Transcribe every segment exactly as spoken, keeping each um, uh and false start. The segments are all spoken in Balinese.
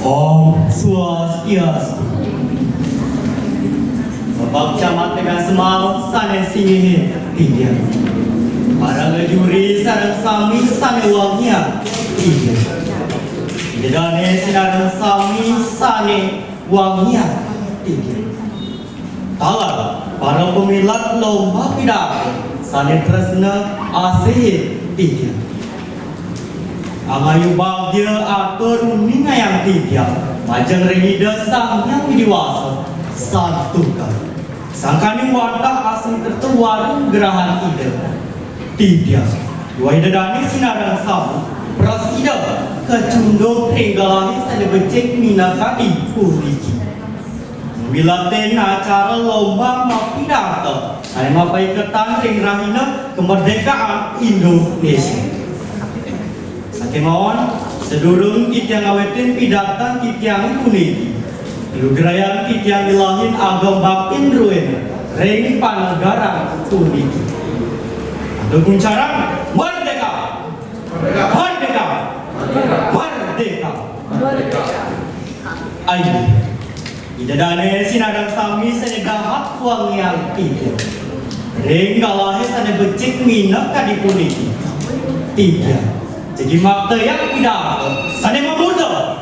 Om Swastiastu. Bapak Camat Tegal Semal sané singgih titiang. Para lejuri sareng sami sané wangiang titiang. Ida dané sinareng sami sané wangiang titiang. Taler, para pamilet lomba pidarta sané tresna asih titiang. Angayubagia atur uningayang titiang majeng ring Ida Sang Hyang Widi Wasa, santukan sangkaning wantah asih kerta wara nugrahan Ida. Titiang, Ida dané sinareng sami, prasida kacunduk ring galahé sané becik minakadi puniki. Miletin acara lomba mapidarta sané mapaiketan ring rahina kamardikaan Indonesia. Sakémaon, sadurung titiang ngawitin pidartan titiang puniki, lugrayang titiang nyelahin agama baktin druéné ring panegaran puniki. Antuk kuncaran, merdeka! Merdeka! Merdeka! Ayo. Ida dané sinareng sami sané dahat wangiang titiang. Ring galahé sané becik minakadi puniki. Titiang jagi maktayang pidarta sané mamurda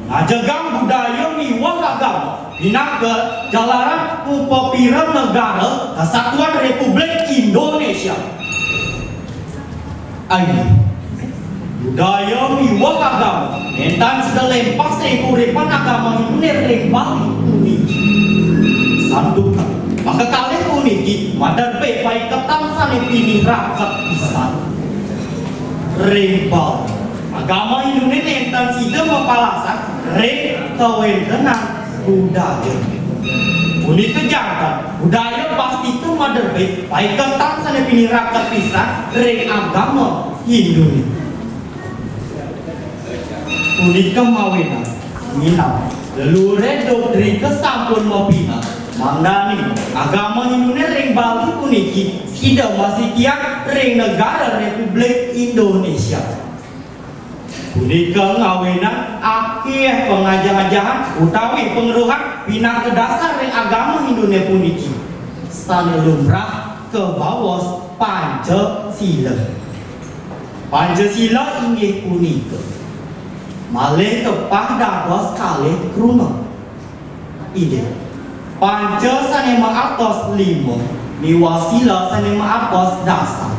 ngajegang budaya miwah agama pinaka jalaran upapira negara Kesatuan Republik Indonesia. Ayo. Budaya miwah agama nénten sida lémpas ring kauripan agama Hinduné ring Bali puniki. Santukan makakalih puniki maderbé paiketan sané pinih raket pisan. Ring Bali, agama Hinduné nénten sida mapalasan ring kawéntenan budaya. Punika janten, budaya pastika maderbé paiketan sané pinih raket pisan ring agama Hinduné. Punika mawinan, minab leluhuré Dodrika sampun mapineh, mangdané agama Hinduné ring Bali puniki sida masih tiang ring negara Republik Indonesia. Punika ngawinang akéh pangajah-ajahan utawi pangruhan pinaka dasar ring agama Hinduné puniki, sané lumrah kabaos Pancasila. Pancasila inggih punika malih kepah dados kalih kruna. Inggih. Panca sané maatos lima miwah sila sané maatos dasar.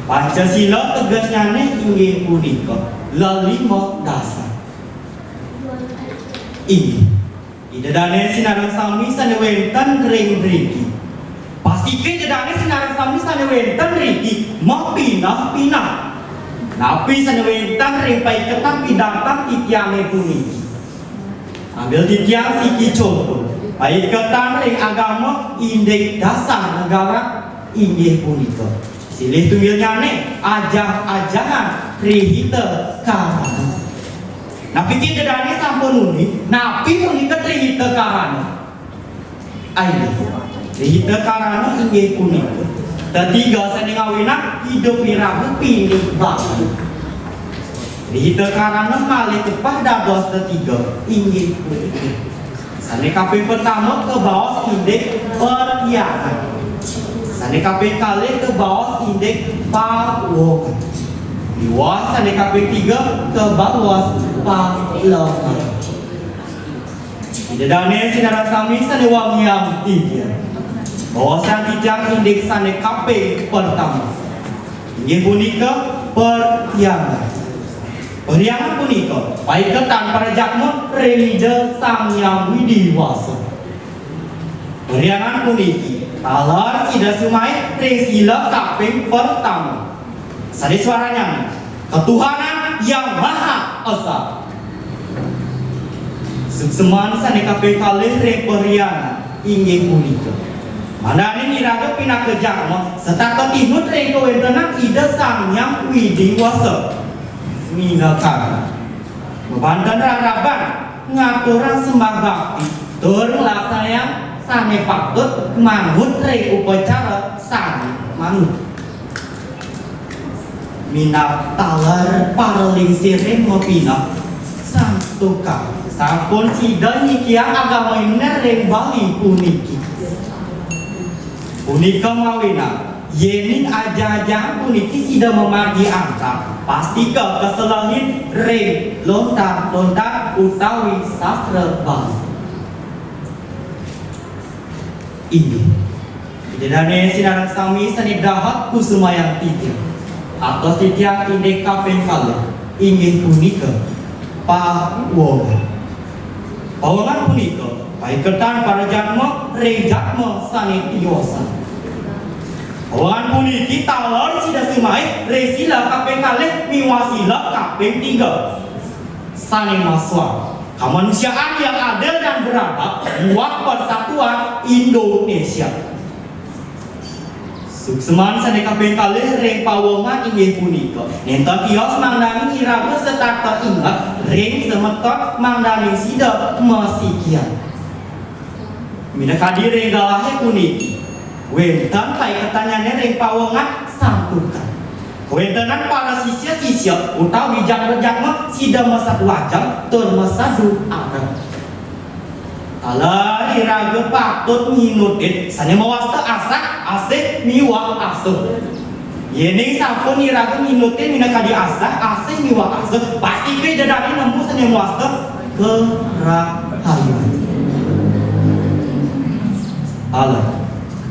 Pancasila tegesnyané inggih punika lelima dasar. Inggih. Ida dané sinareng sami sané wénten ring mriki. Pastika ida dané sinareng sami sané wénten mriki mapineh-pineh. Napi sané wénten ring paiketan pidartan titiangé puniki? Ambil titiang siki conto, paiketan ring agama indik dasar negara inggih punika. Silih tunggilnyané ajah-ajahan Tri Hita Karana. Napi ké ida dané sampun uning, napi punika Tri Hita Karana? Ayo, Tri Hita Karana inggih punika tetiga sané ngawinang idup iraga pinih bakti. Tri Hita Karana malih kepah dados tetiga inggih punika. Sané kaping pertama kabaos indik parhyangan. Sané kaping kalih kabaos indik pawongan. Miwah sané kaping tiga kabaos paleman. Ida dané sinareng sami sané wangiang titiang. Baosang titiang indik sané kaping pertama. Inggih punika Perhyangan. Perhyangan punika paiketan para jadma ring Ida Sang Hyang Widi Wasa. Perhyangan puniki taler sida sumaik ring sila kaping pertama. Sane swaranyane, Ketuhanan Yang Maha Esa. Suksman sane kaping kalih ring perhyangan inggih punika, mangdaning iraga pinaka jadma setata tinut ring kawentenan Ida Sang Hyang Widi Wasa. Minakadi mabanten raraban ngaturang sembah bakti tur nglaksanayang sane patut manut ring upacara sane manut. Minab taler paralingsiring mapineh, santukan sampun sida nyikiang agama Hindu ring Bali puniki. Punika mawinan yening ajah-ajahan puniki sida mamargi angkang, pastika kaselehin ring lontar-lontar utawi sastra Bali. Inggih. Ida dane sinareng sami sane dahat kusumayang titiang. Atos titiang indik kaping kalih, inggih punika pawongan. Pawongan punika paiketan para jadma ring jadma sane tiosan. Pawongan puniki taler sida sumaik ring sila kaping kalih miwah sila kaping tiga. Sane maswang kamanusiaan yang adil dan beradab buat persatuan Indonesia. Suksman sane kaping kalih ring pawongan inggih punika, nenten tios mangdaning iraga setata inget ring semeton mangdaning sida masikian. Minakadi ring galahe puniki, wenten paiketannyane ring pawongan santukan. Kawentenan para sisia-sisia utawi jadma-jadma sida masadu ajeng tur masadu arep. Taler iraga patut nginutin sane mawasta asah, asih miwah asuh. Yening sampun iraga nginutin minakadi asah, asih miwah asuh, pastika Ida dane nemu sane mawasta karahayuan. Taler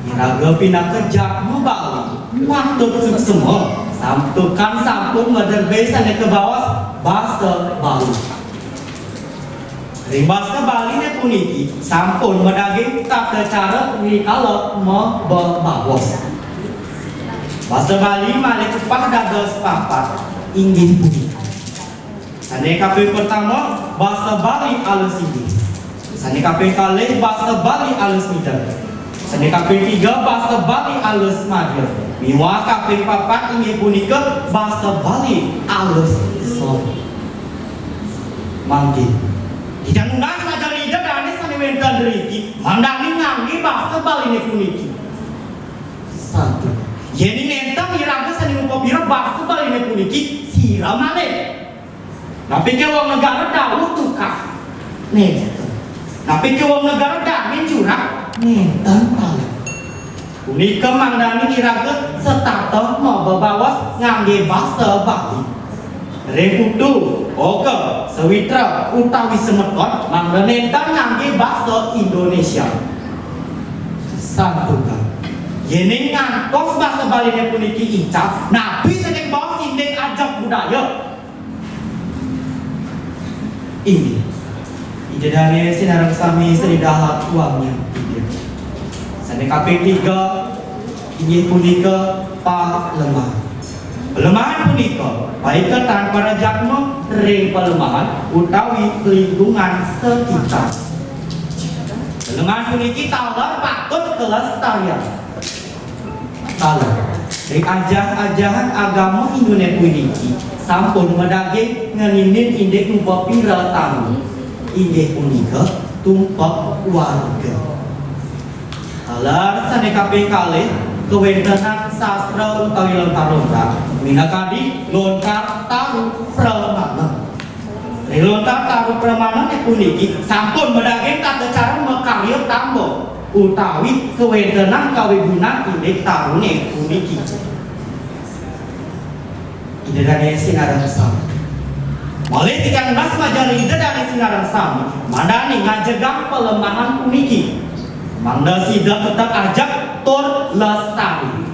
iraga pinaka jadma Bali patut suksma, santukan sampun madrebé sane kabaos basa Bali. Ring basa Baline puniki sampun madaging tata cara rikala mabebaos. Basa Bali malih pepah dados papat, inggih punika. Sane kaping pertama, basa Bali alus inggih. Sane kaping kalih, basa Bali alus mider. Sane kaping tiga, basa Bali alus madya. Miwah kaping papat inggih punika basa Bali alus sor. Mangkin, titiang nunas majeng Ida dane sane wenten driki, mangdaning ngangge basa Baline puniki. Satu. Yening nenten iraga sane ngupapira basa Baline puniki, sira malih. Napi ke wong negara dawuh tukad? Nenten. Napi ke wong negara dane jurag? Nenten taler. Punika mangdaning iraga setata mabebaos ngangge basa Bali. Ring putu, oka, sawitra, utawi semeton mangda nenten ngangge basa Indonesia. Santukan, yening ngantos basa Baline puniki ical, napi sane kabaos indik ajeg budaya? Inggih. Ida dane sinareng sami sane dahat wangiang titiang. Sane kaping tiga, inggih punika palemahan. Palemahan punika paiketan para jadma ring palemahan utawi lingkungan sekitar. Palemahan puniki taler patut kalestariang. Taler, ring ajah-ajahan agama Hindune puniki sampun madaging ngeninin indik ngupapira taru, inggih punika tumpek warga. Taler sane kaping kalih, kawentenan sastra utawi lontar-lontar, minakadi lontar taru pramana. Ring lontar taru pramana puniki sampun madaging tata cara makarya tamba utawi kawentenan kawibunan indik tarune puniki. Ida dane sinareng sami. Malih titiang nunas majeng Ida dane sinareng sami, mangdaning ngajegang palemahan puniki, mangda sida tetep ajeg tur lestari.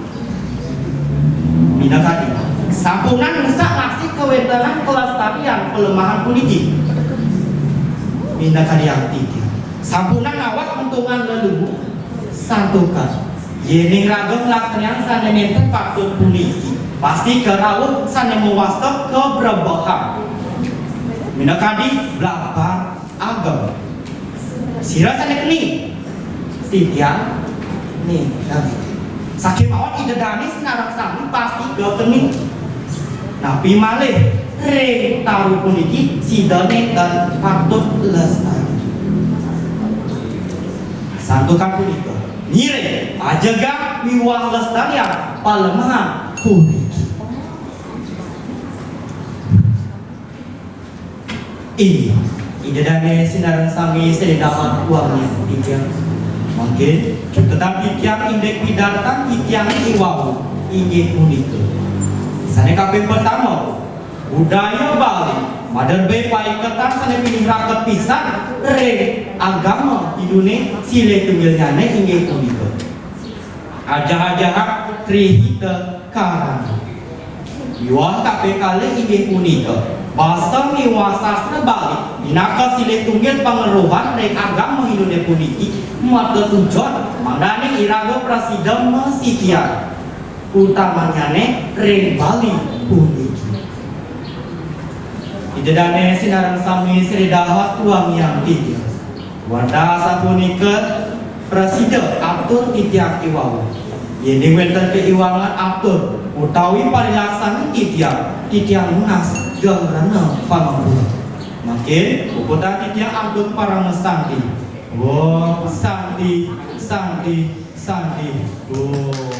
Minakadi, Sampunang rusak masih kawéntenan kalestarian palemahan puniki. Minakadi titiang. Sampunang awak untungan leluhur santukan. Yéning raga nglaksanayang sané nénten patut puniki, pasti karauh sané mawasta kabrebehan. Minakadi blabar ageng. Sira sané keni? Titiang nih. Sakémaon Ida Dané sinareng sami pasti keni. Napi malih ring taru puniki sida nénten patut lestari. Santukan punika ngiring ajegang miwah lestarian palemahan puniki. Inggih, Ida Dané sinareng sami sané dahat wangiang titiang. Mangkin, cutetang titiang indik pidartan titiang i wau inggih punika. Sané kaping pertama, budaya Bali maderbé paiketan sané pinih raket pisan ring agama Hinduné silih tunggilnyané inggih punika. Ajah-ajahan Tri Hita Karana. Miwah kaping kalih inggih punika, basa miwah sastra Bali minaka silih tunggil pangeruhan ring agama Hinduné puniki matetujon mangdané iraga prasida masikian, utamannyané ring Bali puniki. Ida Dané sinareng sami sané dahat wangiang titiang. Wantah sapunika prasida atur titiang i wau. Yéning wénten kaiwangan atur utawi parilaksana titiang, titiang nunas geng rena pangampura. Mangkin puputang titiang antuk parama santi. Om Santi, Santi, Santi. Om.